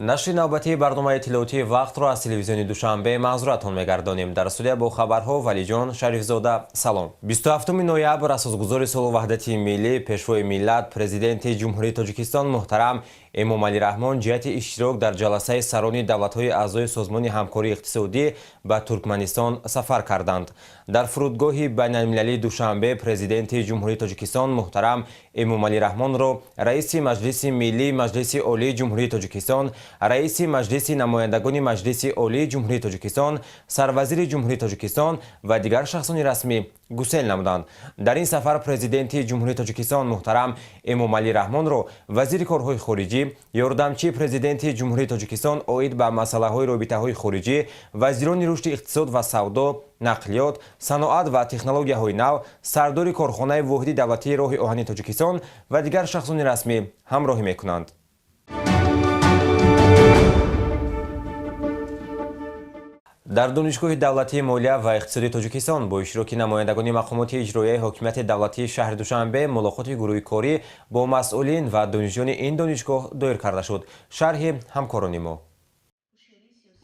Нашри навбатии барномаи иттилоотии «Вақтро» аз телевизиони Душанбе маҳзуратон мегардонем. Дар студия бо хабарҳо Валиҷон Шарифзода. Салом. 27 ноябр асосгузори сулҳу ваҳдати миллӣ, пешвои миллат, Президенти Ҷумҳурии Тоҷикистон муҳтарам Эмомалӣ Раҳмон ҷиҳати иштирок дар ҷаласаи сарони давлатҳои аъзои Созмони ҳамкории иқтисодӣ ба Туркманистон сафар карданд. Дар фурудгоҳи байналмилалии Душанбе Президенти Ҷумҳурии Тоҷикистон муҳтарам Эмомалӣ Раҳмонро раиси Маҷлиси Миллии Маҷлиси Олии Ҷумҳурии Тоҷикистон, раиси Маҷлиси намояндагони Маҷлиси Олии Ҷумҳурии Тоҷикистон, сарвазири Ҷумҳурии Тоҷикистон ва дигар шахсони расмӣ гусел намуданд. Дар ин сафар Президенти Ҷумҳурии Тоҷикистон муҳтарам Эмомалӣ Раҳмонро вазири корҳои хориҷӣ, ёрдамчии Президенти Ҷумҳурии Тоҷикистон оид ба масъалаҳои робитаҳои хориҷӣ, вазирони рушди иқтисод ва савдо, нақлиёт, саноат ва технологияҳои нав, сардори корхонаи воҳиди давлатии роҳи оҳани Тоҷикистон ва дигар шахсони расмӣ ҳамроҳӣ мекунанд. Дар Донишгоҳи давлатии молия ва иқтисоди Тоҷикистон бо иштироки намояндагони мақомоти иҷроияи ҳокимияти давлатии шаҳри Душанбе мулоқоти гурӯҳи корӣ бо масъулин ва донишҷӯёни ин донишгоҳ доир карда шуд. Шарҳи ҳамкорони мо.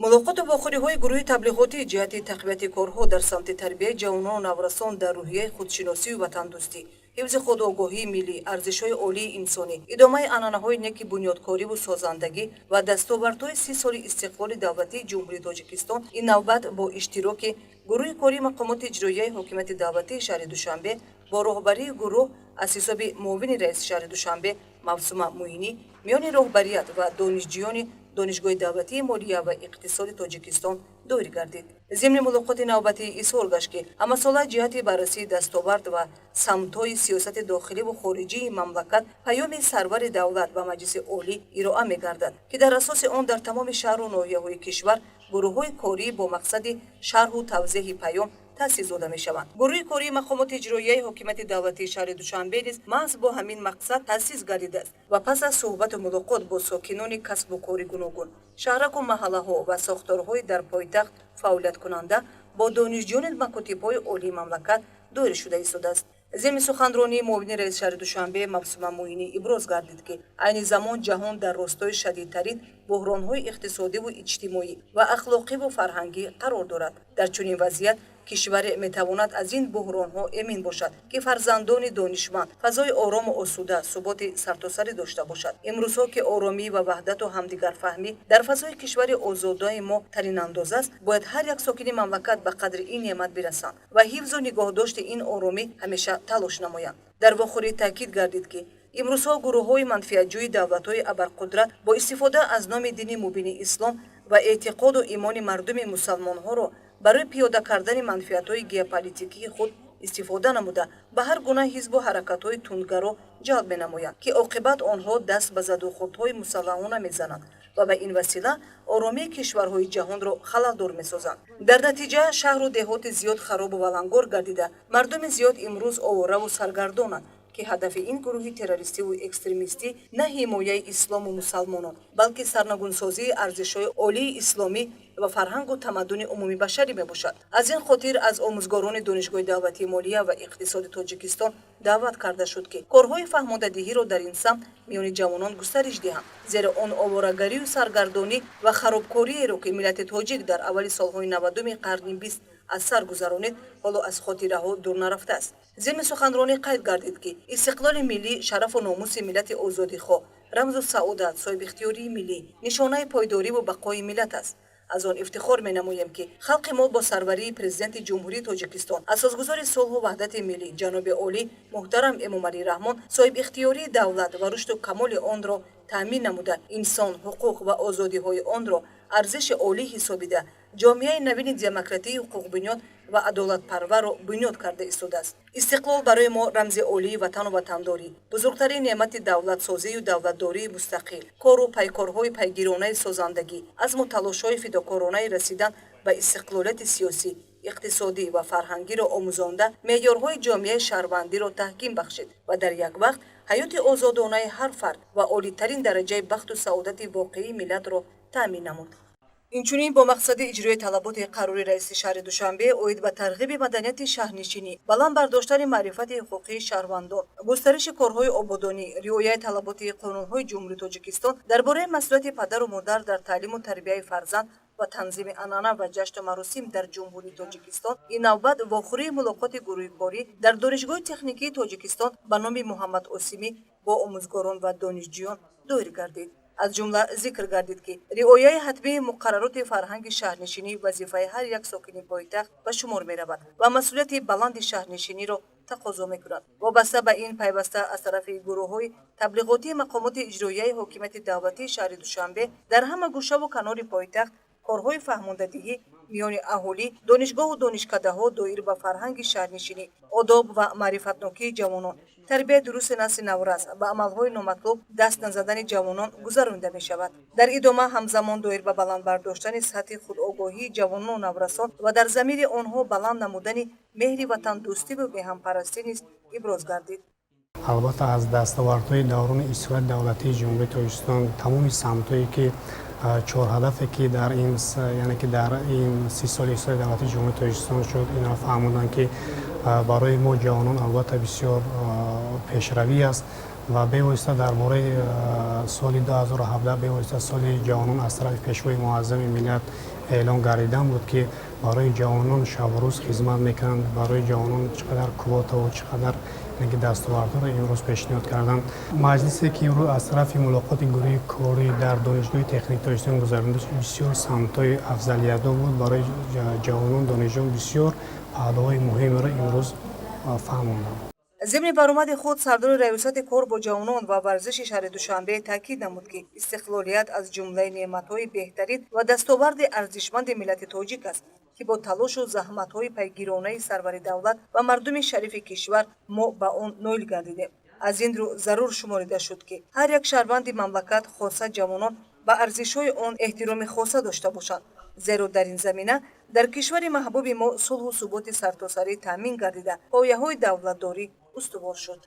Мулоқоту вохӯриҳои гурӯҳи таблиғотӣ ҷиҳати тақвияти корҳо дар самти тарбияи ҷавонону наврасон дар рӯҳияи худшиносию ватандӯстӣ, ҳифзи худогоҳии миллӣ, арзишҳои олии инсонӣ, идомаи анъанаҳои неки бунёдкориву созандагӣ ва дастовардҳои 30 соли истиқлоли давлатии Ҷумҳурии Тоҷикистон ин навбат бо иштироки гурӯҳи кории мақомоти иҷроияи ҳокимияти давлатии шаҳри Душанбе бо роҳбарии гурӯҳ аз ҳисоби муовини раиси шаҳри Душанбе Мавсума Муинӣ миёни роҳбарият ва донишҷӯёни Донишгоҳи давлатии молия ва иқтисоди Тоҷикистон доир гардид. Зимни мулоқоти навбатӣ изҳор гашт, ки ҳамасола ҷиҳати баррасии дастовард ва самтҳои сиёсати дохиливу хориҷии мамлакат паёми сарвари давлат ба Маҷлиси Олӣ ироа мегардад, ки дар асоси он дар тамоми шаҳру ноҳияҳои кишвар гурӯҳҳои корӣ бо мақсади шарҳу тавзеҳи паём таъсис дода мешаванд. Гурӯҳи кории мақомоти иҷроияи ҳокимияти давлатии шаҳри Душанбе низ маҳз бо ҳамин мақсад таъсис гардидааст ва пас аз суҳбату мулоқот бо сокинони касбу кори гуногун, шаҳраку маҳаллаҳо ва сохторҳои дар пойтахт фаъолияткунанда бо донишҷӯёни макотибҳои олии мамлакат доир шуда истодааст. Зимни суханронии муовини раиси шаҳри Душанбе Мавсума Муинӣ иброз гардид, ки айни замон ҷаҳон дар ростои шадидтарин буҳронҳои иқтисодиву иҷтимоӣ ва ахлоқиву фарҳангӣ қарор дорад. Дар чунин вазъият кишваре метавонад аз ин буҳронҳо эмин бошад, ки фарзандони донишманд, фазои орому осуда, суботи сартосарӣ дошта бошад. Имрӯзҳо, ки оромӣ ва ваҳдату ҳамдигарфаҳмӣ дар фазои кишвари озодаи мо тарин андоз аст, бояд ҳар як сокини мамлакат ба қадри ин неъмат бирасанд ва ҳифзу нигоҳдошти ин оромӣ ҳамеша талош намоянд. Дар вохӯрӣ таъкид гардид, ки имрӯзҳо гурӯҳҳои манфиатҷӯи давлатҳои абарқудрат бо истифода аз номи дини мубини ислом ва эътиқоду имони мардуми мусалмонҳоро барои пиёда кардани манфиатҳои геополитикии худ истифода намуда, ба ҳар гуна ҳизбу ҳаракатҳои тундгаро ҷалб менамоянд, ки оқибат онҳо даст ба задухӯрдҳои мусаллаҳона мезананд ва ба ин васила оромии кишварҳои ҷаҳонро халалдор месозанд. Дар натиҷа шаҳру деҳоти зиёд харобу валангор гардида, мардуми зиёд имрӯз овораву саргардонанд, ки ҳадафи ин гурӯҳи террористиву экстремистӣ на ҳимояи ислому мусалмонон, балки сарнагунсозии арзишҳои олии исломӣ ва фарҳангу тамаддуни умумибашарӣ мебошад. Аз ин хотир аз омӯзгорони Донишгоҳи давлатии молия ва иқтисоди Тоҷикистон даъват карда шуд, ки корҳои фаҳмондадиҳиро дар ин самт миёни ҷавонон густариш диҳанд, зеро он оворагарию саргардонӣ ва харобкориеро, ки миллати тоҷик дар аввали солҳои 90-уми қарни бист аз сар гузаронид, ҳоло аз хотираҳо дур нарафтааст. Зимни суханронӣ қайд гардид, ки истиқлоли миллӣ шарафу номуси миллати озодихоҳ, рамзу саодат, соҳибихтиёрии миллӣ, нишонаи пойдориву бақои миллат аст. Аз он ифтихор менамоем, ки халқи мо бо сарварии Президенти Ҷумҳурии Тоҷикистон, асосгузори сулҳу ваҳдати миллӣ, ҷаноби олӣ муҳтарам Эмомалӣ Раҳмон соҳибихтиёрии давлат ва рушду камоли онро таъмин намуда, инсон, ҳуқуқ ва озодиҳои онро арзиши олӣ ҳисобида, ҷомеаи навини демократии ҳуқуқбунёд ва адолатпарварро бунёд карда истодааст. Истиқлол барои мо рамзи олии ватану ватандорӣ, бузургтарин неъмати давлатсозию давлатдории мустақил, кору пайкорҳои пайгиронаи созандагӣ, азму талошҳои фидокоронаи расидан ба истиқлолияти сиёсӣ, иқтисодӣ ва фарҳангиро омӯзонда, меъёрҳои ҷомеаи шаҳрвандиро таҳким бахшид ва дар як вақт ҳаёти озодонаи ҳар фард ва олитарин дараҷаи бахту саодати воқеии миллатро таъмин намуд. Инчунин бо мақсади иҷрои талаботи қарори раиси шаҳри Душанбе оид ба тарғиби маданияти шаҳрнишинӣ, баланд бардоштани маърифати ҳуқуқии шаҳрвандон, густариши корҳои ободонӣ, риояи талаботи қонунҳои Ҷумҳурии Тоҷикистон дар бораи масъулияти падару модар дар таълиму тарбияи фарзанд ва танзими анъана ва ҷашну маросим дар Ҷумҳурии Тоҷикистон, ин навбат вохӯрии мулоқоти гурӯҳи корӣ дар Донишгоҳи техникии Тоҷикистон ба номи Муҳаммад Осимӣ бо омӯзгорон ва донишҷӯён доир гардид. Аз ҷумла зикр гардид, ки риояи ҳатмии муқаррароти фарҳанги шаҳрнишинӣ вазифаи ҳар як сокини пойтахт ба шумор меравад ва масъулияти баланди шаҳрнишиниро тақозо мекунад. Вобаста ба ин, пайваста аз тарафи гурӯҳҳои таблиғотии мақомоти иҷроияи ҳокимияти давлатии шаҳри Душанбе дар ҳама гӯшаву канори пойтахт корҳои фаҳмондадиҳӣ миёни аҳолӣ, донишгоҳу донишкадаҳо доир ба фарҳанги шаҳрнишинӣ, одоб ва маърифатнокии ҷавонон, тарбияи дурусти насли наврас, ба амалҳои номатлуб даст назадани ҷавонон гузаронида мешавад. Дар идома ҳамзамон доир ба баланд бардоштани сатҳи худогоҳии ҷавонону наврасон ва дар замири онҳо баланд намудани меҳри ватандӯстиву меҳанпарастӣ низ иброз гардид. Албатта, аз дастовардҳои даврони истиқлоли давлатии Ҷумҳурии Тоҷикистон тамоми самтҳое ки чор ҳадафе ки дар ин, яъне ки дар ин 30 соли истиқлоли давлатии Ҷумҳурии Тоҷикистон шуд, инро фаҳмонданд, ки барои мо ҷавонон албатта бисёр пешравӣ аст ва бевосита дар бораи соли 2017, бевосита соли ҷавонон аз тарафи Пешвои муаззами миллат эълон гардидан буд, ки барои ҷавонон шабу рӯз хизмат мекунанд, барои ҷавонон чӣ қадар квотаву чӣ қадар ки дастовардҳоро имрӯз пешниҳод карданд. Маҷлисе ки имрӯз аз тарафи мулоқоти гурӯҳи корӣ дар Донишгоҳи техникии Тоҷикистон гузаронида шуд, бисёр самтҳои афзалиятнок буд барои ҷавонон, донишҷӯён, бисёр паҳлӯҳои муҳимеро имрӯз фаҳмонданд. Зимни баромади худ сардори Раёсати кор бо ҷавонон ва варзиши шаҳри Душанбе таъкид намуд, ки истиқлолият аз ҷумлаи неъматҳои беҳтарин ва дастоварди арзишманди миллати тоҷик аст, ки бо талошу заҳматҳои пайгиронаи сарвари давлат ва мардуми шарифи кишвар мо ба он ноил гардидем. Аз ин рӯ зарур шуморида шуд, ки ҳар як шаҳрванди мамлакат, хоса ҷавонон, ба арзишҳои он эҳтироми хоса дошта бошанд, зеро дар ин замина дар кишвари маҳбуби мо сулҳу суботи сартосарӣ таъмин гардида, пояҳои давлатдорӣ устувор шуд.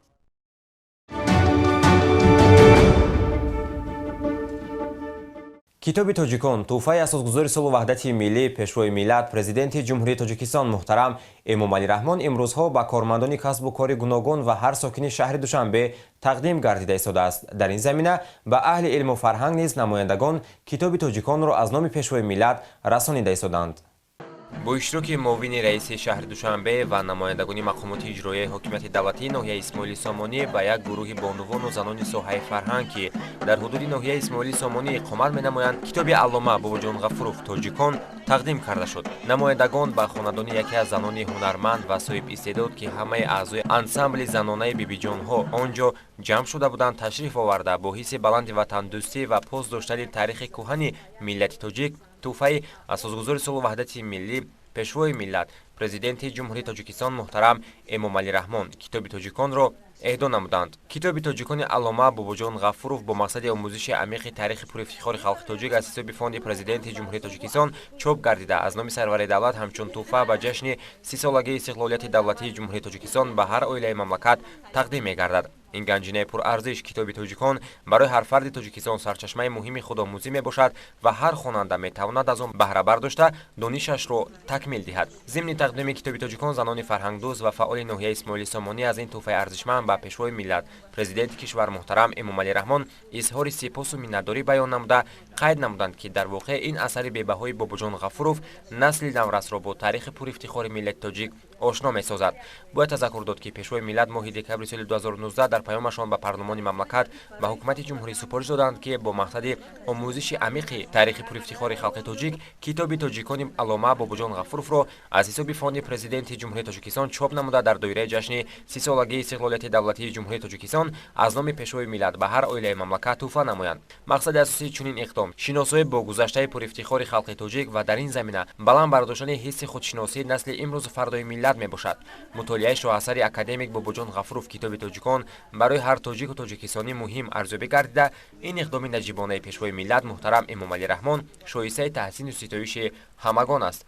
Китоби тоҷикон, тӯҳфаи асосгузори сулҳу ваҳдати миллӣ, Пешвои миллат, Президенти Ҷумҳурии Тоҷикистон муҳтарам Эмомалӣ Раҳмон имрӯзҳо ба кормандони касбу кори гуногун ва ҳар сокини шаҳри Душанбе тақдим гардида истодааст. Дар ин замина ба аҳли илму фарҳанг низ намояндагон китоби тоҷиконро аз номи Пешвои миллат расонида истоданд. Бо иштироки муовини раиси шаҳри Душанбе ва намояндагони мақомоти иҷроияи ҳокимияти давлатии ноҳияи Исмоили Сомонӣ ба як гурӯҳи бонувону занони соҳаи фарҳанг, ки дар ҳудуди ноҳияи Исмоили Сомонӣ иқомат менамоянд, китоби аллома Бобоҷон Ғафуров «Тоҷикон» тақдим карда шуд. Намояндагон ба хонадони яке аз занони ҳунарманд ва соҳибистеъдод, ки ҳамаи аъзои ансамбли занонаи бибиҷонҳо он ҷо ҷамъ шуда буданд, ташриф оварда, бо ҳисси баланди ватандӯстӣ ва пос доштани таърихи кӯҳани миллати тоҷик тӯҳфаи асосгузори сулҳу ваҳдати миллӣ, Пешвои миллат, Президенти Ҷумҳурии Тоҷикистон муҳтарам Эмомалӣ Раҳмон китоби тоҷиконро эҳдо намуданд. Китоби тоҷикони аллома Бобоҷон Ғафуров бо мақсади омӯзиши амиқи таърихи пурэфтихори халқи тоҷик аз ҳисоби фонди Президенти Ҷумҳурии Тоҷикистон чоп гардида, аз номи сарвари давлат ҳамчун тӯҳфа ба ҷашни 30-солагии истиқлолияти давлатии Ҷумҳурии Тоҷикистон ба ҳар оилаи мамлакат тақдим мегардад. Ин ганҷинаи пурарзиш, китоби тоҷикон, барои ҳар фарди Тоҷикистон сарчашмаи муҳими худомӯзӣ мебошад ва ҳар хонанда метавонад аз он баҳра бардошта, донишашро такмил диҳад. Зимни тақдими китоби тоҷикон занони фарҳангдӯст ва фаъоли ноҳияи Исмоили Сомонӣ аз ин тӯҳфаи арзишманд ба Пешвои миллат, Президенти кишвар муҳтарам Эмомалӣ Раҳмон изҳори сипосу миннатдорӣ баён намуда, қайд намуданд, ки дар воқеъ ин асари бебаҳои Бобоҷон Ғафуров насли наврасро бо таърихи пурэфтихори миллати тоҷик ошно месозад. Бояд тазаккур дод, ки Пешвои миллат моҳи декабри соли 2019 дар паёмашон ба парлумони мамлакат ба ҳукумати ҷумҳурӣ супориш доданд, ки бо мақсади омӯзиши амиқи таърихи пурэфтихори халқи тоҷик китоби тоҷикони аллома Бобоҷон Ғафуровро аз ҳисоби фонди Президенти Ҷумҳурии Тоҷикистон чоп намуда, дар доираи ҷашни 30-солагии истиқлолияти давлатии Ҷумҳурии Тоҷикистон аз номи Пешвои миллат ба ҳар оилаи мамлакат тӯҳфа намоянд. Мақсади асосии чунин иқдом шиносоӣ бо гузаштаи пурэфтихори халқи тоҷик ва дар ин замина баланд бардоштани ҳисси худшиносии насли имрӯзу фардои миллат мебошад. Мутолиаи шоҳасари академик Бобоҷон Ғафуров «Китоби тоҷикон» барои ҳар тоҷику тоҷикистонӣ муҳим арзёбӣ гардида, ин иқдоми наҷибонаи Пешвои миллат муҳтарам Эмомалӣ Раҳмон шоистаи таҳсину ситоиши ҳамагон аст.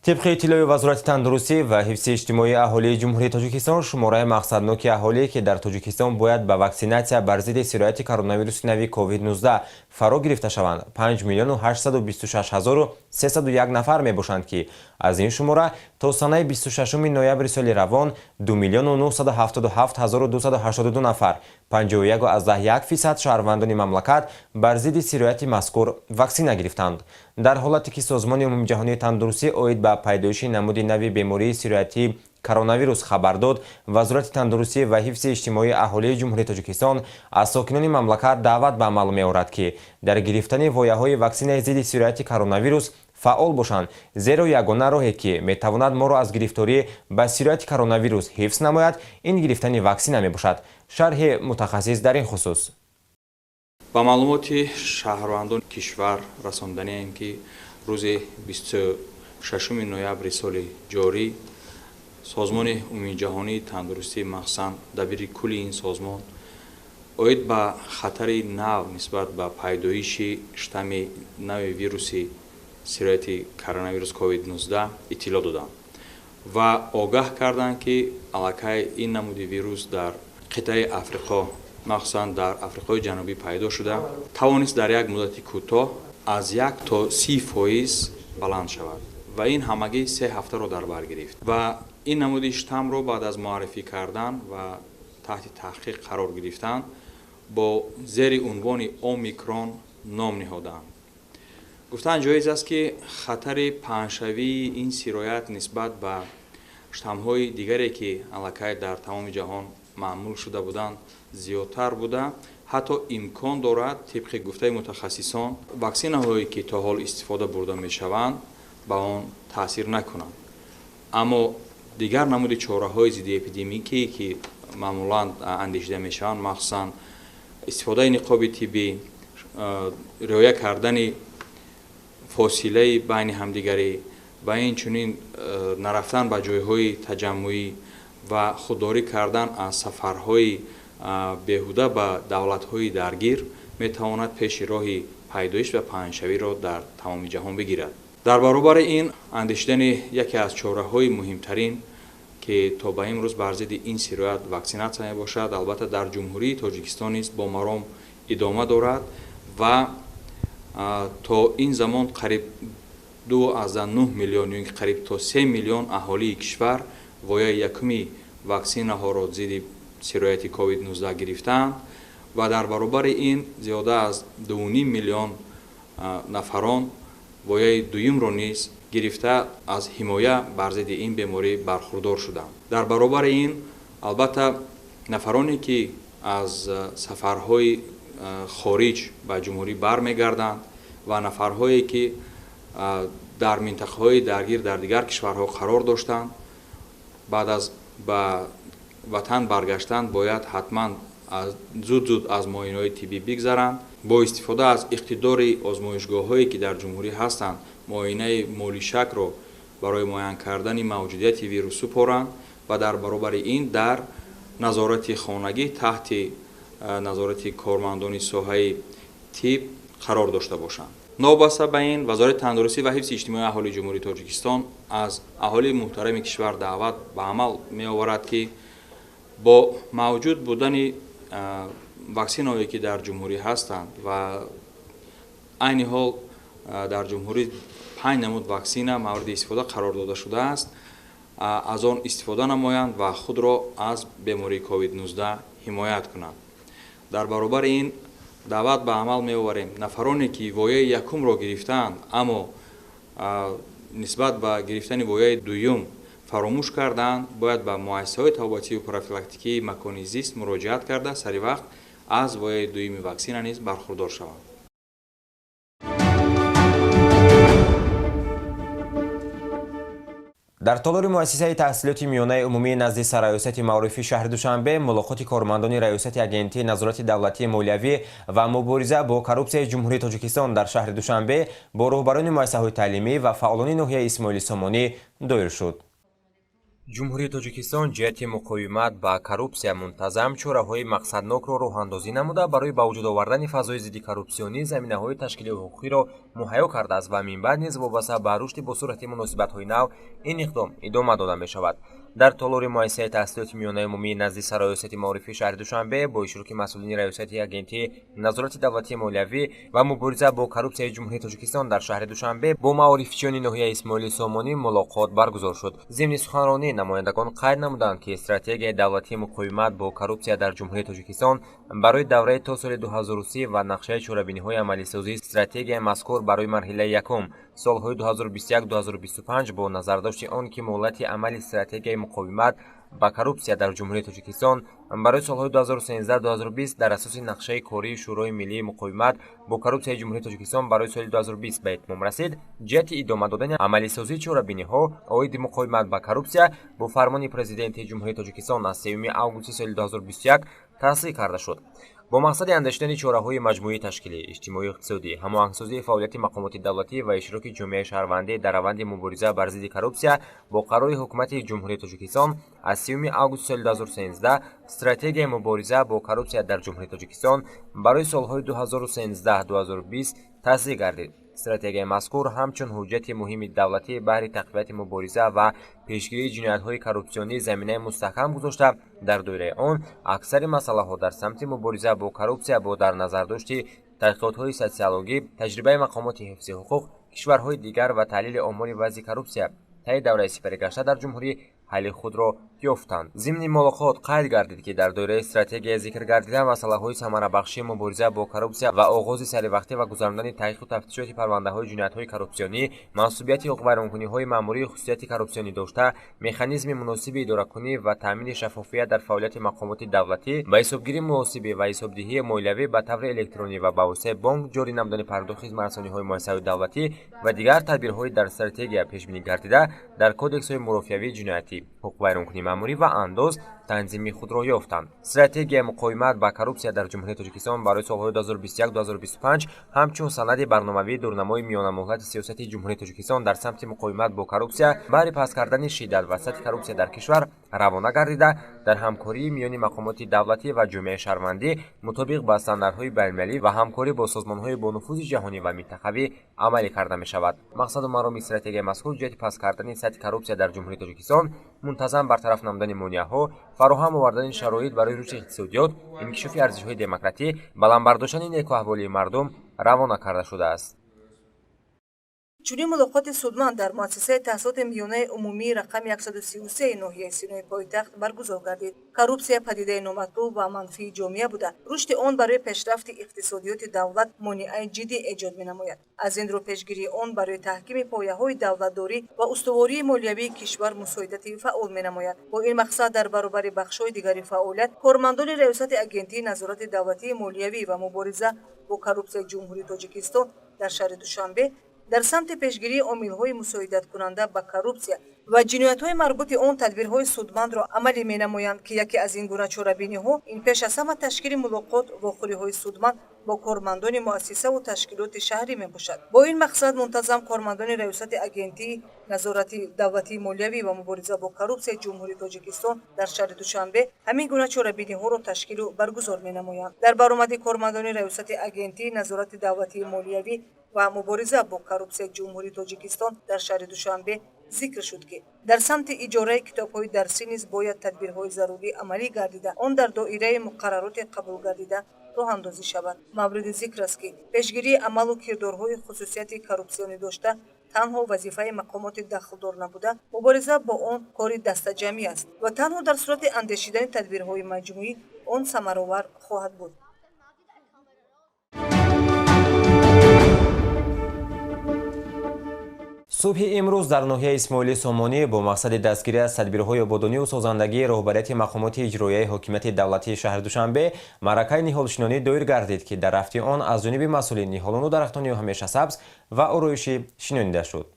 Тибқи иттилои Вазорати тандурустӣ ва ҳифзи иҷтимоии аҳолии Ҷумҳурии Тоҷикистон, шумораи мақсадноки аҳолие, ки дар Тоҷикистон бояд ба ваксинатсия бар зидди сирояти коронавируси нави COVID-19 фаро гирифта шаванд, 5 миллиону 826 ҳазору 301 нафар мебошанд, ки аз ин шумора то санаи 26 ноябри соли равон 2 миллиону 977 ҳазору 282 нафар, 51,1% шаҳрвандони мамлакат бар зидди сирояти мазкур ваксина гирифтанд. Дар ҳолате ки Созмони умумиҷаҳонии тандурустӣ оид ба пайдоиши намуди нави бемории сироятии коронавирус хабар дод, Вазорати тандурустӣ ва ҳифзи иҷтимоии аҳолии Ҷумҳурии Тоҷикистон аз сокинони мамлакат даъват ба амал меорад, ки дар гирифтани вояҳои ваксинаи зидди сирояти коронавирус фаъол бошанд, зеро ягона роҳе, ки метавонад моро аз гирифторӣ ба сирояти коронавирус ҳифз намояд, ин гирифтани ваксина мебошад. Шарҳи мутахассис дар ин хусус. Ба маълумоти шаҳрвандони кишвар расонданием, ки рӯзи 26 ноябри соли ҷорӣ Созмони умумиҷаҳонии тандурустӣ, махсусан дабири кулли ин созмон, оид ба хатари нав нисбат ба пайдоиши штамми нави вируси сирояти коронавирус COVID-19 иттилоъ доданд ва огаҳ карданд, ки аллакай ин намуди вирус дар қитъаи Африқо, махсусан дар Африқои Ҷанубӣ пайдо шуда, тавонист дар як муддати кӯтоҳ аз 1 то 30% баланд шавад ва ин ҳамагӣ 3 ҳафтаро дар бар гирифт ва ин намуди штаммро баъд аз муаррифӣ кардан ва таҳти таҳқиқ қарор гирифтан бо зери унвони Омикрон ном ниҳоданд. Гуфтан ҷоиз аст, ки хатари паҳншавии ин сироят нисбат ба штаммҳои дигаре, ки аллакай дар тамоми ҷаҳон маъмул шуда буданд, зиёдтар буда, ҳатто имкон дорад, тибқи гуфтаи мутахассисон, ваксинаҳое, ки то ҳол истифода бурда мешаванд, ба он таъсир накунанд. Аммо дигар намуди чораҳои зиддиэпидемикӣ, ки маъмулан андешида мешаванд, махсусан истифодаи ниқоби тиббӣ, риоя кардани фосилаи байни ҳамдигарӣ ва инчунин нарафтан ба ҷойҳои таҷаммуӣ ва худдорӣ кардан аз сафарҳои беҳуда ба давлатҳои даргир, метавонад пеши роҳи пайдоиш ва паҳншавиро дар тамоми ҷаҳон бигирад. Дар баробари ин, андешидани яке аз чораҳои муҳимтарин, ки то ба имрӯз бар зидди ин сироят ваксинатсия мебошад, албатта, дар Ҷумҳурии Тоҷикистон низ бо маром идома дорад ва то ин замон қариб 2,9 миллион ё ин ки қариб то 3 миллион аҳолии кишвар вояи якуми ваксинаҳоро зидди сирояти COVID-19 гирифтаанд ва дар баробари ин зиёда аз 2,5 миллион нафарон вояи дуюмро низ гирифта, аз ҳимоя бар зидди ин беморӣ бархурдор шуданд. Дар баробари ин, албатта, нафароне, ки аз сафарҳои хориҷ ба ҷумҳурӣ бармегарданд ва нафарҳое, ки дар минтақаҳои даргир дар дигар кишварҳо қарор доштанд, баъд аз ба ватан баргаштан бояд ҳатман зуд зуд аз муоинаҳои тиббӣ бигзаранд, бо истифода аз иқтидори озмоишгоҳҳое, ки дар ҷумҳурӣ ҳастанд, муоинаи молишакро барои муайян кардани мавҷудияти вирус супоранд ва дар баробари ин дар назорати хонагӣ таҳти назорати кормандони соҳаи тиб қарор дошта бошанд. Новобаста ба ин, Вазорати тандурустӣ ва ҳифзи иҷтимоии аҳолии Ҷумҳурии Тоҷикистон аз аҳолии муҳтарами кишвар даъват ба амал меоварад, ки бо мавҷуд будани ваксинаҳое, ки дар ҷумҳурӣ ҳастанд, ва айни ҳол дар ҷумҳурӣ панҷ намуд ваксина мавриди истифода қарор дода шудааст, аз он истифода намоянд ва худро аз бемории COVID-19 ҳимоят кунанд. Дар баробари ин даъват ба амал меоварем нафароне, ки вояи якумро гирифтаанд, аммо нисбат ба гирифтани вояи дуюм фаромӯш кардаанд, бояд ба муассисаҳои табобатию профилактикии макони зист муроҷиат карда, сари вақт аз вояи дуюми ваксина низ бархурдор шаванд. Дар толори муассисаи таҳсилоти миёнаи умумии назди Сарраёсати маорифи шаҳри Душанбе мулоқоти кормандони Раёсати Агентии назорати давлатии молиявӣ ва мубориза бо коррупсияи Ҷумҳурии Тоҷикистон дар шаҳри Душанбе бо роҳбарони муассисаҳои таълимӣ ва фаъолони ноҳияи Исмоили Сомонӣ доир шуд. Ҷумҳурии Тоҷикистон ҷиҳати муқовимат ба коррупсия мунтазам чораҳои мақсаднокро роҳандозӣ намуда, барои ба вуҷуд овардани фазои зидди коррупсионӣ заминаҳои ташкилию ҳуқуқиро муҳайё кардааст ва минбаъд низ вобаста ба рушди босуръати муносибатҳои нав ин иқдом идома дода мешавад. Дар толори муассисаи таҳсилоти миёнаи умумии назди Сарраёсати маорифи шаҳри Душанбе бо иштироки масъулини Раёсати Агентии назорати давлатии молиявӣ ва мубориза бо коррупсияи Ҷумҳурии Тоҷикистон дар шаҳри Душанбе бо маорифчиёни ноҳияи Исмоили Сомонӣ мулоқот баргузор шуд. Зимни суханронӣ намояндагон қайд намуданд, ки стратегияи давлатии муқовимат бо коррупсия дар Ҷумҳурии Тоҷикистон барои давраи то соли 2030 ва нақшаи чорабиниҳои амалисозии стратегияи мазкур барои марҳилаи якум солҳои 2021-2025 бо назардошти он ки муҳлати амали стратегияи муқовимат ба коррупсия дар Ҷумҳурии Тоҷикистон барои солҳои 2013-2020 дар асоси нақшаи кории Шӯрои миллии муқовимат бо коррупсияи Ҷумҳурии Тоҷикистон барои соли 2020 ба итмом расид, ҷиҳати идома додани амалисозии чорабиниҳо оиди муқовимат ба коррупсия бо фармони Президенти Ҷумҳурии Тоҷикистон аз 3 августи соли 2021 тасдиқ карда шуд. Бо мақсади андешидани чораҳои маҷмӯии ташкилӣ, иҷтимоию иқтисодӣ, ҳамоҳангсозии фаъолияти мақомоти давлатӣ ва иштироки ҷомеаи шаҳрвандӣ дар раванди мубориза бар зидди коррупсия бо қарори Ҳукумати Ҷумҳурии Тоҷикистон аз 3 августи соли 2013 стратегияи мубориза бо коррупсия дар Ҷумҳурии Тоҷикистон барои солҳои 2013-2020 тасдиқ гардид. Стратегияи мазкур ҳамчун ҳуҷҷати муҳими давлатӣ баҳри тақвияти мубориза ва пешгирии ҷиноятҳои коррупсионӣ заминаи мустаҳкам гузошта, дар доираи он аксари масъалаҳо дар самти мубориза бо коррупсия бо дар назардошти таҳқиқотҳои социологӣ, таҷрибаи мақомоти ҳифзи ҳуқуқ, кишварҳои дигар ва таҳлили омори вазъи коррупсия таи давраи сипаригашта дар ҷумҳурӣ ҳалли худро ёфтанд. Зимни мулоқот қайд гардид, ки дар доираи стратегия зикр гардида масъалаҳои самарабахшии мубориза бо коррупсия ва оғози саривақтӣ ва гузарондани таҳқиқу тафтишоти парвандаҳои ҷиноятҳои коррупсионӣ, мансубияти ҳуқуқвайронкуниҳои маъмурии хусусияти коррупсионӣ дошта, механизми муносиби идоракунӣ ва таъмини шаффофият дар фаъолияти мақомоти давлатӣ ба ҳисобгирии муҳосибӣ ва ҳисобдиҳии молиявӣ ба таври электронӣ ва ба воситаи бонк, ҷорӣ намудани пардохти хизматрасониҳои муассисаҳои давлатӣ ва дигар тадбирҳои дар стратегия пешбинӣ гардида дар кодексҳои мурофиавии ҷиноятӣ, ҳуқуқвайронкунӣ маъмурӣ ва андоз танзими худро ёфтанд. Стратегияи муқовимат ба коррупсия дар Ҷумҳурии Тоҷикистон барои солҳои 2021-2025 ҳамчун санади барномавии дурнамои миёнамуҳлати сиёсати Ҷумҳурии Тоҷикистон дар самти муқовимат бо коррупсия баҳри паст кардани шиддат ва сатҳи коррупсия дар кишвар равона гардида, дар ҳамкории миёни мақомоти давлатӣ ва ҷомеаи шаҳрвандӣ мутобиқ ба стандартҳои байналмилалӣ ва ҳамкорӣ бо созмонҳои бонуфузи ҷаҳонӣ ва минтақавӣ амалӣ карда мешавад. Мақсаду мароми стратегияи мазкур ҷиҳати паст кардани сатҳи коррупсия дар Ҷумҳурии Тоҷикистон, мунтазам бартараф намудани монеаҳо, фароҳам овардани шароит барои рушди иқтисодиёт, инкишофи арзишҳои демократӣ, баланд бардоштани некуаҳволии мардум равона карда шудааст. Чунин мулоқоти судманд дар муассисаи таҳсилоти миёнаи умумии рақами 133 ноҳияи Синои пойтахт баргузор гардид. Коррупсия падидаи номатлуб ва манфии ҷомеа буда, рушди он барои пешрафти иқтисодиёти давлат монеаи ҷиддӣ эҷод менамояд. Аз ин рӯ пешгирии он барои таҳкими пояҳои давлатдорӣ ва устувории молиявии кишвар мусоидати фаъол менамояд. Бо ин мақсад дар баробари бахшҳои дигари фаъолият кормандони Раёсати Агентии назорати давлатии молиявӣ ва мубориза бо коррупсияи Ҷумҳурии Тоҷикистон дар шаҳри Душанбе дар самти пешгирии омилҳои мусоидаткунанда ба коррупсия ва ҷиноятҳои марбути он тадбирҳои судмандро амалӣ менамоянд, ки яке аз ин гуна чорабиниҳо ин пеш аз ҳама ташкили мулоқот, вохӯриҳои судманд бо кормандони муассисаву ташкилоти шаҳрӣ мебошад. Бо ин мақсад мунтазам кормандони Раёсати Агентии назорати давлатии молиявӣ ва мубориза бо коррупсияи Ҷумҳурии Тоҷикистон дар шаҳри Душанбе ҳамин гуна чорабиниҳоро ташкилу баргузор менамоянд. Дар баромади кормандони Раёсати Агентии назорати давлатии молиявӣ ва мубориза бо коррупсияи Ҷумҳурии Тоҷикистон дар шаҳри Душанбе зикр шуд, ки дар самти иҷораи китобҳои дарсӣ низ бояд тадбирҳои зарурӣ амалӣ гардида, он дар доираи муқаррароти қабул гардида роҳандозӣ шавад. Мавриди зикр аст, ки пешгирии амалу кирдорҳои хусусияти коррупсионӣ дошта танҳо вазифаи мақомоти дахлдор набуда, мубориза бо он кори дастаҷамъӣ аст ва танҳо дар сурати андешидани тадбирҳои маҷмӯӣ он самаровар хоҳад буд. Субҳи имрӯз дар ноҳияи Исмоили Сомонӣ бо мақсади дастгирӣ аз тадбирҳои ободониву созандагии роҳбарияти мақомоти иҷроияи ҳокимияти давлатии шаҳри Душанбе маъракаи ниҳолшинонӣ доир гардид, ки дар рафти он аз ҷониби масъулин ниҳолону дарахтони ҳамешасабз ва ороишӣ шинонида шуд.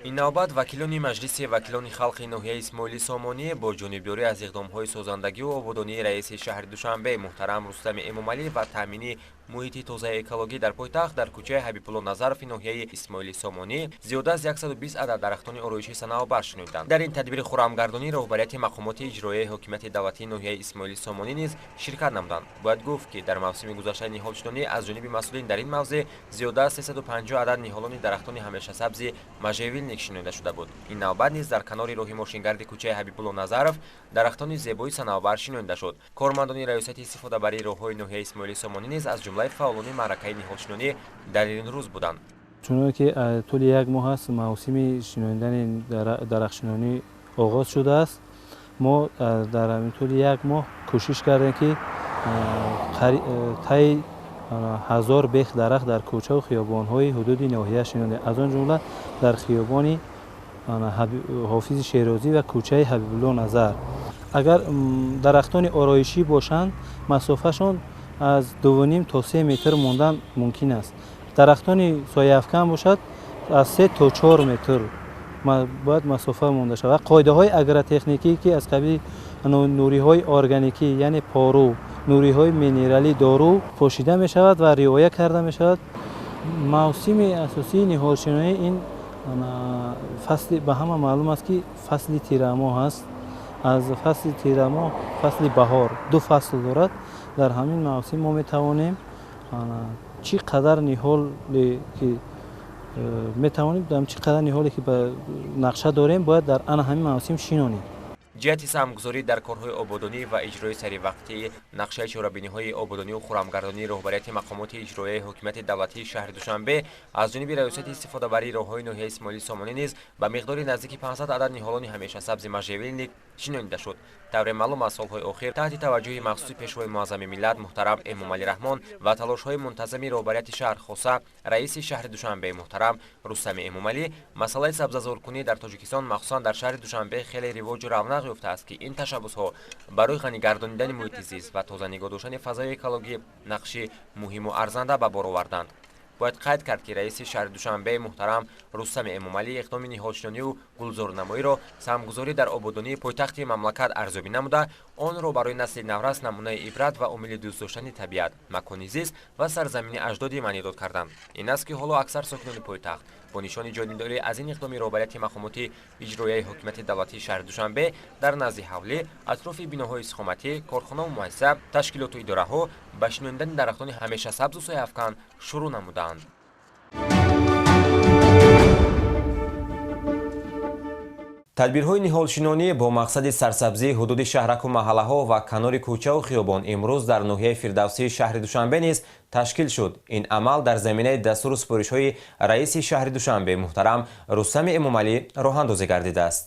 Ин навбат вакилони Маҷлиси вакилони халқи ноҳияи Исмоили Сомонӣ бо ҷонибдорӣ аз иқдомҳои созандагиву ободонии раиси шаҳри Душанбе муҳтарам Рустами Эмомалӣ ва таъмини Муҳити тозаи экологӣ дар пойтахт дар кӯчаи Ҳабибулло Назарови ноҳияи Исмоили Сомонӣ зиёда аз 120 адад дарахтони ороишии санавбар шинонданд. Дар ин тадбири хурамгардонӣ роҳбарияти мақомоти иҷроияи ҳокимияти давлатии ноҳияи Исмоили Сомонӣ низ ширкат намуданд. Бояд гуфт, ки дар мавсими гузаштаи ниҳолшинонӣ аз ҷониби масъулин дар ин мавзеъ зиёда аз 350 адад ниҳолони дарахтони ҳамешасабзи можжевельник шинонда шуда буд. Ин навбат низ дар канори роҳи мошингарди кӯчаи Ҳабибулло Назаров дарахтони зебои санавбар шинонда шуд. Кормандони раёсати истифодабарии роҳҳои ноҳияи Исмоили Сомонӣ низ аз ҷумлаи фаъолони маъракаи ниҳолшинонӣ дар ин рӯз буданд. Чуноне ки тӯли як моҳ аст мавсими шинондани дарахтшинонӣ оғоз шудааст, мо дар ҳамин тӯли як моҳ кӯшиш кардем, ки таи 1000 бех дарахт дар кӯчаву хиёбонҳои ҳудуди ноҳия шинондем. Аз он ҷумла дар хиёбони Ҳофизи Шерозӣ ва кӯчаи Ҳабибулло Назар. Агар дарахтони ороишӣ бошанд, масофашон аз 2,5 то 3 метр мондан мумкин аст. Дарахтони сояафкан бошад, аз 3 то 4 метр бояд масофа монда шавад. Қоидаҳои агротехникӣ, ки аз қабили нуриҳои органикӣ, яъне пору, нуриҳои минералӣ, дору пошида мешавад ва риоя карда мешавад. Мавсими асосии ниҳолшинонӣ ин фасли, ба ҳама маълум аст, ки фасли тирамоҳ аст. Аз фасли тирамоҳ, фасли баҳор, ду фасл дорад. Дар ҳамин мавсим мо метавонем чӣ қадар ниҳоле ки метавонем, чӣ қадар ниҳоле ки ба нақша дорем, бояд дар ана ҳамин мавсим шинонем. Ҷиҳати саҳмгузорӣ дар корҳои ободонӣ ва иҷрои саривақтии нақшаи чорабиниҳои ободонию хурамгардонии роҳбарияти мақомоти иҷроияи ҳокимияти давлатии шаҳри Душанбе аз ҷониби раёсати истифодабарии роҳҳои ноҳияи Исмоили Сомонӣ низ ба миқдори наздики 500 адад ниҳолони ҳамешасабзи можжевельник шинонида шуд. Тавре маълум, аз солҳои охир таҳти таваҷҷӯҳи махсуси Пешвои муаззами миллат муҳтарам Эмомалӣ Раҳмон ва талошҳои мунтазами роҳбарияти шаҳр, хоса раиси шаҳри Душанбе муҳтарам Рустами Эмомалӣ, масъалаи сабзазоркунӣ дар Тоҷикистон, махсусан дар шаҳри Душанбе, хеле ривоҷу равнақ ёфтааст, ки ин ташаббусҳо барои ғанигардонидани муҳити зист ва тоза нигоҳ доштани фазои экологӣ нақши муҳиму арзанда ба бор оварданд. Бояд қайд кард, ки раиси шаҳри Душанбе муҳтарам Рустами Эмомалӣ иқдоми ниҳолшинонию гулзорнамоиро саҳмгузорӣ дар ободонии пойтахти мамлакат арзёбӣ намуда, онро барои насли наврас намунаи ибрат ва омили дӯст доштани табиат, макони зист ва сарзамини аҷдодӣ маънидод карданд. Ин аст, ки ҳоло аксар сокинони пойтахт бо нишони ҷонибдорӣ аз ин иқдоми роҳбарияти мақомоти иҷроияи ҳокимияти давлатии шаҳри Душанбе дар назди ҳавлӣ, атрофи биноҳои истиқоматӣ, корхонаву муассиса, ташкилоту идораҳо ба шинонидани дарахтони ҳамешасабзу сояафкан шурӯъ намуданд. Тадбирҳои ниҳолшинонӣ бо мақсади сарсабзии ҳудуди шаҳраку маҳаллаҳо ва канори кӯчаву хиёбон имрӯз дар ноҳияи Фирдавсии шаҳри Душанбе низ ташкил шуд. Ин амал дар заминаи дастуру супоришҳои раиси шаҳри Душанбе муҳтарам Рустами Эмомалӣ роҳандозӣ гардидааст.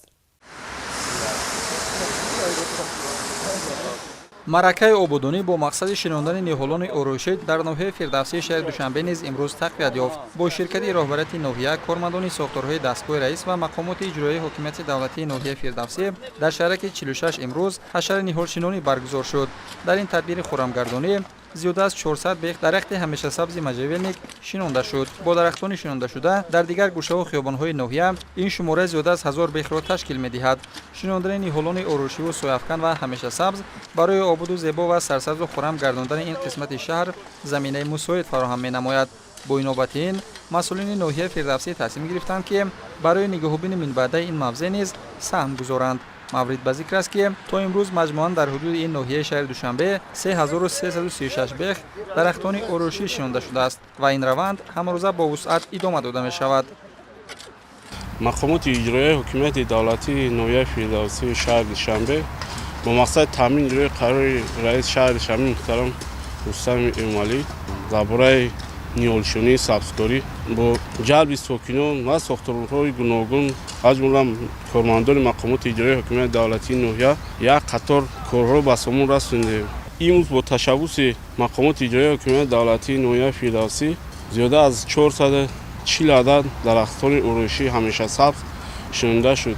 Маъракаи ободонӣ бо мақсади шинондани ниҳолони ороишӣ дар ноҳияи Фирдавсии шаҳри Душанбе низ имрӯз тақвият ёфт. Бо ширкати роҳбарияти ноҳия, кормандони сохторҳои дастгоҳи раис ва мақомоти иҷроияи ҳокимияти давлатии ноҳияи Фирдавсӣ дар шаҳраки 46 имрӯз ҳашари ниҳолшинонӣ баргузор шуд. Дар ин тадбири хурамгардонӣ зиёда аз 400 бех дарахти ҳамешасабзи можжевельник шинонда шуд. Бо дарахтони шинондашуда дар дигар гӯшаву хиёбонҳои ноҳия ин шумора зиёда аз 1000 бехро ташкил медиҳад. Шинондани ниҳолони ороишиву сояафкан ва ҳамешасабз барои ободу зебо ва сарсабзу хуррам гардондани ин қисмати шаҳр заминаи мусоид фароҳам менамояд. Бо инобати ин масъулини ноҳияи Фирдавсӣ тасмим гирифтанд, ки барои нигоҳубини минбаъдаи ин мавзеъ низ саҳм гузоранд. Маврид ба зикр аст, ки то имрӯз маҷмӯан дар ҳудуди ин ноҳияи шаҳри Душанбе 3336 бех дарахтони ороишӣ шинонда шудааст ва ин раванд ҳамарӯза бо вусъат идома дода мешавад. Мақомоти иҷроияи ҳокимияти давлатии ноҳияи Фирдавсии шаҳри Душанбе бо мақсади таъмини иҷрои қарори раиси шаҳри Душанбе муҳтарам Рустами Эмомалӣ дар бораи ниҳолшинонии сабзкорӣ бо ҷалби сокинон ва сохторҳои гуногун, аз ҷумла кормандони мақомоти иҷроияи ҳокимияти давлатии ноҳия, як қатор корҳоро ба сомон расондем. Имрӯз бо ташаббуси мақомоти иҷроияи ҳокимияти давлатии ноҳияи Фирдавсӣ зиёда аз 440 адад дарахтони ороишии ҳамешасабз шинонда шуд.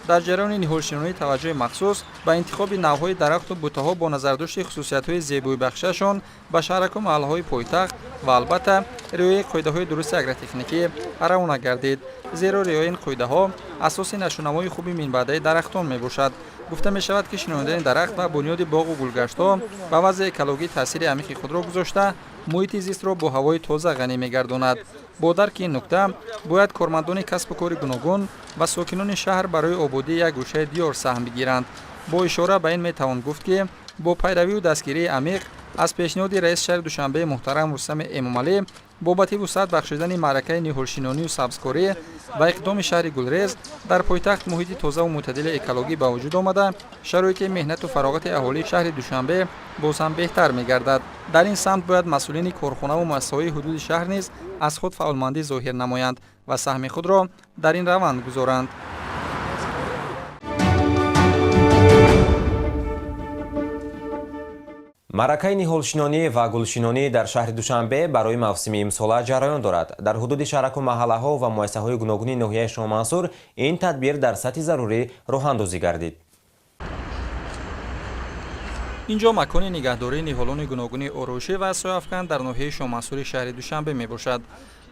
Дар ҷараёни ниҳолшинонӣ таваҷҷӯҳи махсус ба интихоби навъҳои дарахту бутаҳо бо назардошти хусусиятҳои зебоибахшиашон ба шаҳраку маҳаллаҳои пойтахт ва албатта риояи қоидаҳои дурусти агротехникӣ равона гардид, зеро риояи ин қоидаҳо асоси нашъунамои хуби минбаъдаи дарахтон мебошад. Гуфта мешавад, ки шинонидани дарахт ва бунёди боғу гулгаштҳо ба вазъи экологӣ таъсири амиқи худро гузошта, муҳити зистро бо ҳавои тоза ғанӣ мегардонад. Бо дарки ин нукта бояд кормандони касбу кори гуногун ва сокинони шаҳр барои ободии як гӯшаи диёр саҳм бигиранд. Бо ишора ба ин метавон гуфт, ки бо пайравию дастгирии амиқ аз пешниҳоди раиси шаҳри Душанбе муҳтарам Рустами Эмомалӣ бобати вусъат бахшидани маъракаи ниҳолшинонию сабзкорӣ ва иқдоми шаҳри гулрез, дар пойтахт муҳити тозаву мӯътадили экологӣ ба вуҷуд омада, шароити меҳнату фароғати аҳолии шаҳри Душанбе боз ҳам беҳтар мегардад. Дар ин самт бояд масъулини корхонаву муассисаҳои ҳудуди шаҳр низ аз худ фаъолмандӣ зоҳир намоянд ва саҳми худро дар ин раванд гузоранд. Маъракаи ниҳолшинонӣ ва гулшинонӣ дар шаҳри Душанбе барои мавсими имсола ҷараён дорад. Дар ҳудуди шаҳраку маҳаллаҳо ва муассисаҳои гуногуни ноҳияи Шоҳмансур ин тадбир дар сатҳи зарурӣ роҳандозӣ гардид. Ин ҷо макони нигаҳдории ниҳолони гуногуни ороишӣ ва сояафкан дар ноҳияи Шоҳмансури шаҳри Душанбе мебошад.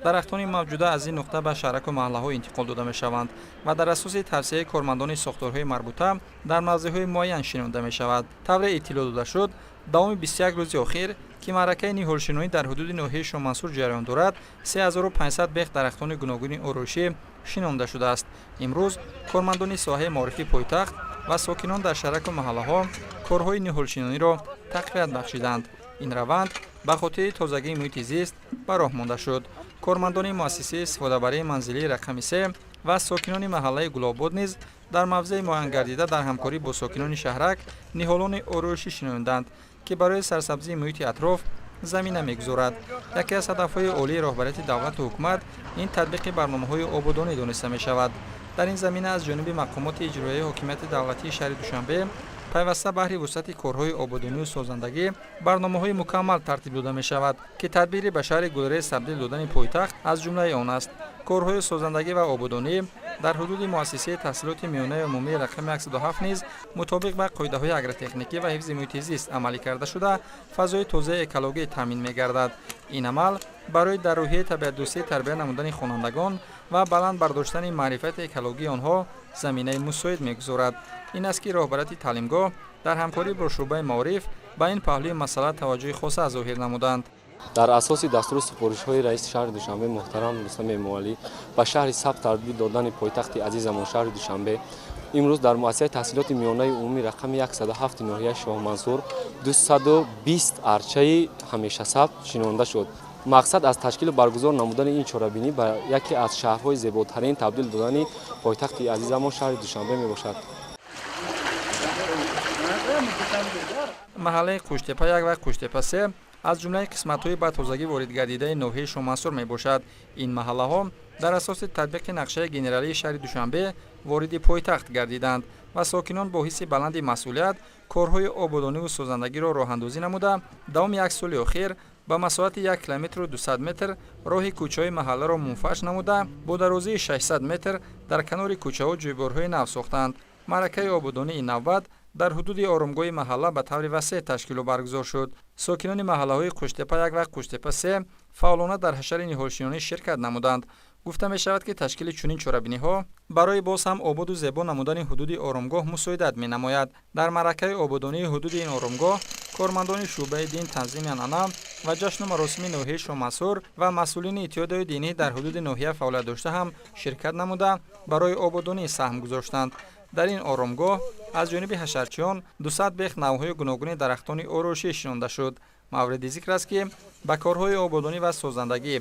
Дарахтони мавҷуда аз ин нуқта ба шаҳраку маҳаллаҳо интиқол дода мешаванд ва дар асоси тавсияи кормандони сохторҳои марбута дар мавзеъҳои муайян шинонда мешавад. Тавре иттилоъ дода шуд, давоми 21 рӯзи охир, ки маъракаи ниҳолшинонӣ дар ҳудуди ноҳияи Шоҳмансур ҷараён дорад, 3500 бех дарахтони гуногуни ороишӣ шинонда шудааст. Имрӯз кормандони соҳаи маорифи пойтахт ва сокинон дар шаҳраку маҳаллаҳо корҳои ниҳолшинониро тақвият бахшиданд. Ин раванд ба хотири тозагии муҳити зист ба роҳ монда шуд. Кормандони муассисаи истифодабарии манзилии рақами се ва сокинони маҳаллаи Гулобод низ дар мавзеи муайянгардида дар ҳамкорӣ бо сокинони шаҳрак ниҳолони ороишӣ шинонданд, ки барои сарсабзии муҳити атроф замина мегузорад. Яке аз ҳадафҳои олии роҳбарияти давлату ҳукумат ин татбиқи барномаҳои ободонӣ дониста мешавад. Дар ин замина аз ҷониби мақомоти иҷроияи ҳокимияти давлатии шаҳри Душанбе пайваста баҳри вусъати корҳои ободонию созандагӣ барномаҳои мукаммал тартиб дода мешавад, ки тадбири ба шаҳри гулрез табдил додани пойтахт аз ҷумлаи он аст. Корҳои созандагӣ ва ободонӣ дар ҳудуди муассисаи таҳсилоти миёнаи умумии рақами 107 низ мутобиқ ба қоидаҳои агротехникӣ ва ҳифзи муҳити зист амалӣ карда шуда, фазои тозаи экологӣ таъмин мегардад. Ин амал барои дар рӯҳияи табиатдӯстӣ тарбия намудани хонандагон ва баланд бардоштани маърифати экологии онҳо заминаи мусоид мегузорад. Ин аст, ки роҳбарияти таълимгоҳ дар ҳамкорӣ бо шӯъбаи маориф ба ин паҳлӯи масъала таваҷҷӯҳи хоса зоҳир намуданд. Дар асоси дастуру супоришҳои раиси шаҳри Душанбе муҳтарам Рустами Эмомалӣ ба шаҳри сабз табдил додани пойтахти азизамон шаҳри Душанбе, имрӯз дар муассисаи таҳсилоти миёнаи умумӣ рақами 107 ноҳияи Шоҳмансур 220 арчаи ҳамешасабз шинонда шуд. Мақсад аз ташкилу баргузор намудани ин чорабинӣ ба яке аз шаҳрҳои зеботарин табдил додани пойтахти азизамон шаҳри Душанбе мебошад. Маҳаллаи Қӯштепа як ва Қӯштепа се аз ҷумлаи қисматҳои ба тозагӣ ворид гардидаи ноҳияи Шоҳмансур мебошад. Ин маҳаллаҳо дар асоси татбиқи нақшаи генералии шаҳри Душанбе вориди пойтахт гардиданд ва сокинон бо ҳисси баланди масъулият корҳои ободониву созандагиро роҳандозӣ намуда, давоми як соли охир ба масоҳати 1 километру 200 метр роҳи кӯчаҳои маҳалларо мунфаҷ намуда, бо дарозии 600 метр дар канори кӯчаҳо ҷӯйборҳои нав сохтанд. Маъракаи ободонии навбат дар ҳудуди оромгоҳи маҳалла ба таври васеъ ташкилу баргузор шуд. Сокинони маҳаллаҳои Қӯштепа як ва Қӯштепа се фаъолона дар ҳашари ниҳолшинонӣ ширкат намуданд. Гуфта мешавад, ки ташкили чунин чорабиниҳо барои боз ҳам ободу зебо намудани ҳудуди оромгоҳ мусоидат менамояд. Дар маъракаи ободонии ҳудуди ин оромгоҳ кормандони шӯъбаи дин, танзими анъана ва ҷашну маросими ноҳияи Шоҳмансур ва масъулини иттиҳодияи динӣ дар ҳудуди ноҳия фаъолият дошта ҳам ширкат намуда, барои ободонӣ саҳм гузоштанд. Дар ин оромгоҳ аз ҷониби ҳашарчиён 200 бех навъҳои гуногуни дарахтони ороишӣ шинонда шуд. Мавриди зикр аст, ки ба корҳои ободонӣ ва созандагӣ,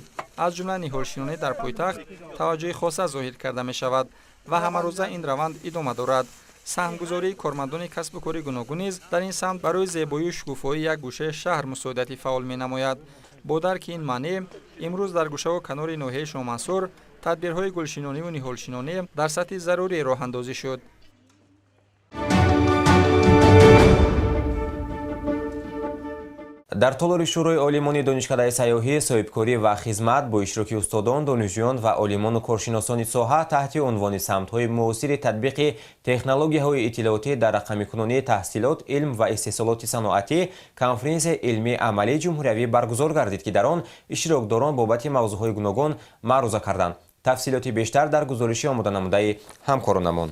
аз ҷумла ниҳолшинонӣ дар пойтахт таваҷҷӯҳи хоса зоҳир карда мешавад ва ҳамарӯза ин раванд идома дорад. Саҳмгузории кормандони касбу кори гуногун низ дар ин самт барои зебоию шукуфоии як гӯшаи шаҳр мусоидати фаъол менамояд. Бо дарки ин маънӣ имрӯз дар гӯшаву канори ноҳияи Шоҳмансур тадбирҳои гулшинониву ниҳолшинонӣ дар сатҳи зарурӣ роҳандозӣ шуд. Дар толори Шӯрои олимони Донишкадаи сайёҳӣ, соҳибкорӣ ва хизмат бо иштироки устодон, донишҷӯён ва олимону коршиносони соҳа таҳти унвони «Самтҳои муосири татбиқи технологияҳои иттилоотӣ дар рақамикунонии таҳсилот, илм ва истеҳсолоти саноатӣ» конференсияи илмии амалии ҷумҳуриявӣ баргузор гардид, ки дар он иштирокдорон бобати мавзӯъҳои гуногун маъруза карданд. Тафсилоти бештар дар гузориши омоданамудаи ҳамкоронамон.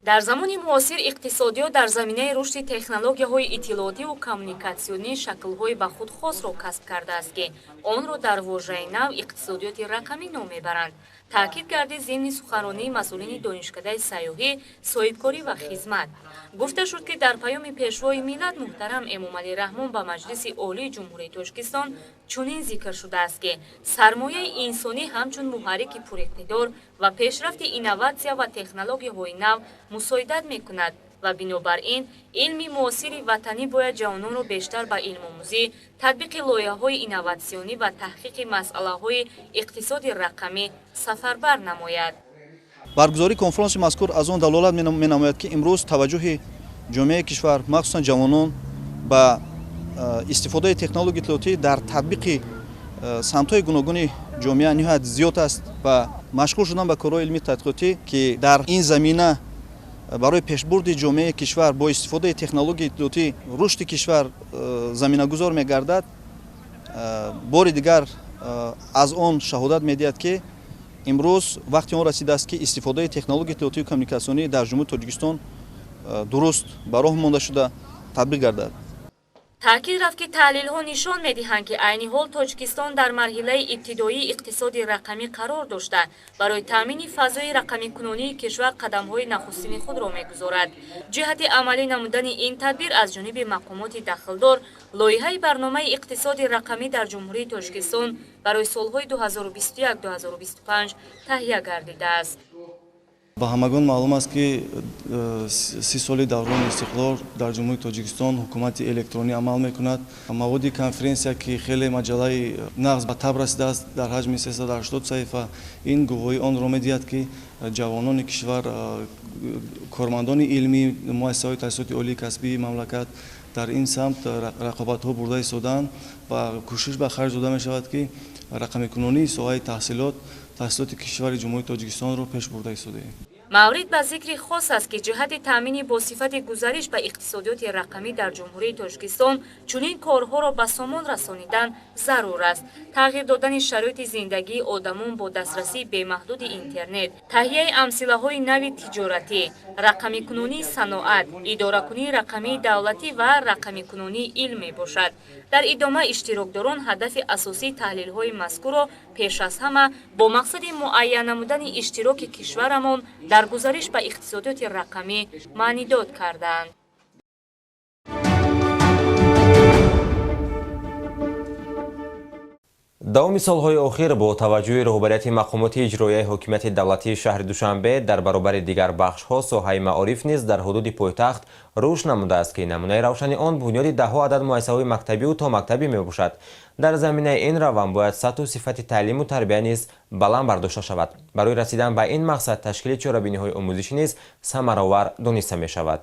Дар замони муосир иқтисодиёт дар заминаи рушди технологияҳои иттилоотиву коммуникатсионӣ шаклҳои ба худ хосро касб кардааст, ки онро дар вожаи нав иқтисодиёти рақамӣ ном мебаранд, таъкид гардид зимни суханронии масъулини Донишкадаи сайёҳӣ, соҳибкорӣ ва хизмат. Гуфта шуд, ки дар паёми Пешвои миллат муҳтарам Эмомалӣ Раҳмон ба Маҷлиси Олии Ҷумҳурии Тоҷикистон чунин зикр шудааст, ки сармояи инсонӣ ҳамчун муҳаррики пуриқтидор ва пешрафти инноватсия ва технологияҳои нав мусоидат мекунад ва бинобар ин илми муосири ватанӣ бояд ҷавононро бештар ба илмомӯзӣ, татбиқи лоиҳаҳои инноватсионӣ ва таҳқиқи масъалаҳои иқтисоди рақамӣ сафарбар намояд. Баргузории конфронси мазкур аз он далолат менамояд, ки имрӯз таваҷҷӯҳи ҷомеаи кишвар, махсусан ҷавонон, ба истифодаи технологияи иттилоотӣ дар татбиқи самтҳои гуногуни ҷомеа ниҳоят зиёд аст ва машғул шудан ба корҳои илмии тадқиқотӣ, ки дар ин замина барои пешбурди ҷомеаи кишвар бо истифодаи технологияи иттилоотӣ рушди кишвар заминагузор мегардад, бори дигар аз он шаҳодат медиҳад, ки имрӯз вақти он расидааст, ки истифодаи технологияи иттилоотию коммуникатсионӣ дар Ҷумҳурии Тоҷикистон дуруст ба роҳ монда шуда татбиқ гардад. Таъкид рафт, ки таҳлилҳо нишон медиҳанд, ки айни ҳол Тоҷикистон дар марҳилаи ибтидоии иқтисоди рақамӣ қарор дошта, барои таъмини фазои рақамикунонии кишвар қадамҳои нахустини худро мегузорад. Ҷиҳати амалӣ намудани ин тадбир аз ҷониби мақомоти дахлдор лоиҳаи барномаи иқтисоди рақамӣ дар Ҷумҳурии Тоҷикистон барои солҳои 2021-2025 таҳия гардидааст. Ба ҳамагон маълум аст, ки 30 соли даврони истиқлол дар Ҷумҳурии Тоҷикистон ҳукумати электронӣ амал мекунад. Маводи конференсия, ки хеле маҷаллаи нағз ба таб расидааст, дар ҳаҷми 380 саҳифа, ин гувоҳии онро медиҳад, ки ҷавонони кишвар, кормандони илмии муассисаҳои таҳсилоти олии касбии мамлакат дар ин самт рақобатҳо бурда истодаанд ва кӯшиш ба харҷ дода мешавад, ки рақамикунонии соҳаи таҳсилоти кишвари Ҷумҳурии Тоҷикистонро пеш бурда истодаем. Маврид ба зикри хос аст, ки ҷиҳати таъмини бо сифати гузариш ба иқтисодиёти рақамӣ дар Ҷумҳурии Тоҷикистон чунин корҳоро ба сомон расонидан зарур аст. Тағйир додани шароити зиндагии одамон бо дастрасии бемаҳдуди интернет, таҳияи амсилаҳои нави тиҷоратӣ, рақамикунонии саноат, идоракунии рақамии давлатӣ ва рақамикунонии илм мебошад. Дар идома иштирокдорон ҳадафи асосии таҳлилҳои мазкурро пеш аз ҳама бо мақсади муайян намудани иштироки кишварамон дар гузариш ба иқтисодиёти рақамӣ маънидод карданд. Давоми солҳои охир бо таваҷҷӯҳи роҳбарияти мақомоти иҷроияи ҳокимияти давлатии шаҳри Душанбе дар баробари дигар бахшҳо соҳаи маориф низ дар ҳудуди пойтахт рушд намудааст, ки намунаи равшани он бунёди даҳҳо адад муассисаҳои мактабию томактабӣ мебошад. Дар заминаи ин раванд бояд сатҳу сифати таълиму тарбия низ баланд бардошта шавад. Барои расидан ба ин мақсад ташкили чорабиниҳои омӯзишӣ низ самаровар дониста мешавад.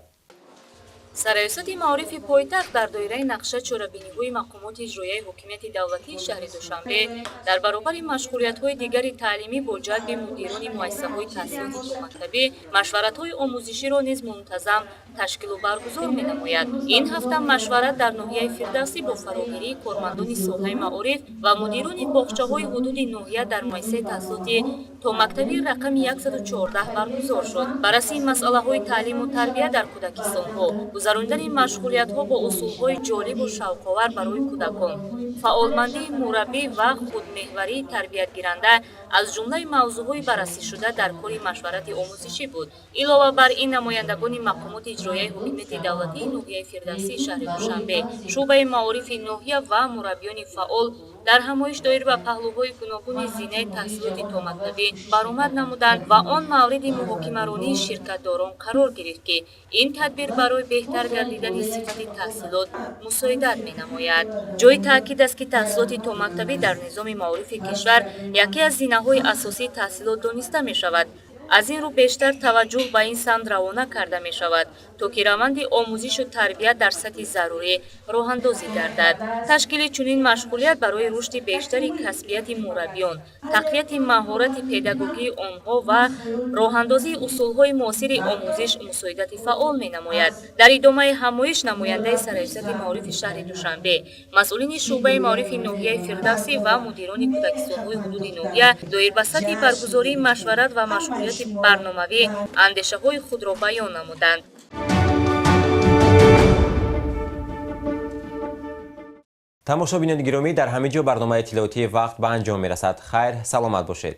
Сарраёсати маорифи пойтахт дар доираи нақша чорабиниҳои мақомоти иҷроияи ҳокимияти давлатии шаҳри Душанбе дар баробари машғулиятҳои дигари таълимӣ бо ҷалби мудирони муассисаҳои таҳсилоти томактабӣ машваратҳои омӯзиширо низ мунтазам ташкилу баргузор менамояд. Ин ҳафта машварат дар ноҳияи Фирдавсӣ бо фарогирии кормандони соҳаи маориф ва мудирони боғчаҳои ҳудуди ноҳия дар муассисаи таҳсилоти томактабии рақами 114 баргузор шуд. Баррасии масъалаҳои таълиму тарбия дар кӯдакистонҳо, гузаронидани машғулиятҳо бо усулҳои ҷолибу шавқовар барои кӯдакон, фаъолмандии мураббӣ ва худмеҳварии тарбиятгиранда аз ҷумлаи мавзӯъҳои баррасӣшуда дар кори машварати омӯзишӣ буд. Илова бар ин, намояндагони мақомоти иҷроияи ҳокимияти давлатии ноҳияи Фирдавсии шаҳри Душанбе, шӯъбаи маорифи ноҳия ва мураббиёни фаъол дар ҳамоиш доир ба паҳлӯҳои гуногуни зинаи таҳсилоти томактабӣ баромад намуданд ва он мавриди муҳокимаронии ширкатдорон қарор гирифт, ки ин тадбир барои беҳтар гардидани сифати таҳсилот мусоидат менамояд. Ҷои таъкид аст, ки таҳсилоти томактабӣ дар низоми маорифи кишвар яке аз зинаҳои асосии таҳсилот дониста мешавад. Аз ин рӯ бештар таваҷҷӯҳ ба ин самт равона карда мешавад, то ки раванди омӯзишу тарбия дар сатҳи зарурӣ роҳандозӣ гардад. Ташкили чунин машғулият барои рушди бештари касбияти мураббиён, тақвияти маҳорати педагогии онҳо ва роҳандозии усулҳои муосири омӯзиш мусоидати фаъол менамояд. Дар идомаи ҳамоиш намояндаи Сарраёсати маорифи шаҳри Душанбе, масъулини шӯъбаи маорифи ноҳияи Фирдавсӣ ва мудирони кӯдакистонҳои ҳудуди ноҳия доир ба сатҳи баргузории машварат ва машғулияти фаъолияти барномавӣ андешаҳои худро баён намуданд. Тамошобинони гиромӣ, дар ҳамин ҷо барномаи иттилоотии «Вақт» ба анҷом мерасад. Хайр, саломат бошед.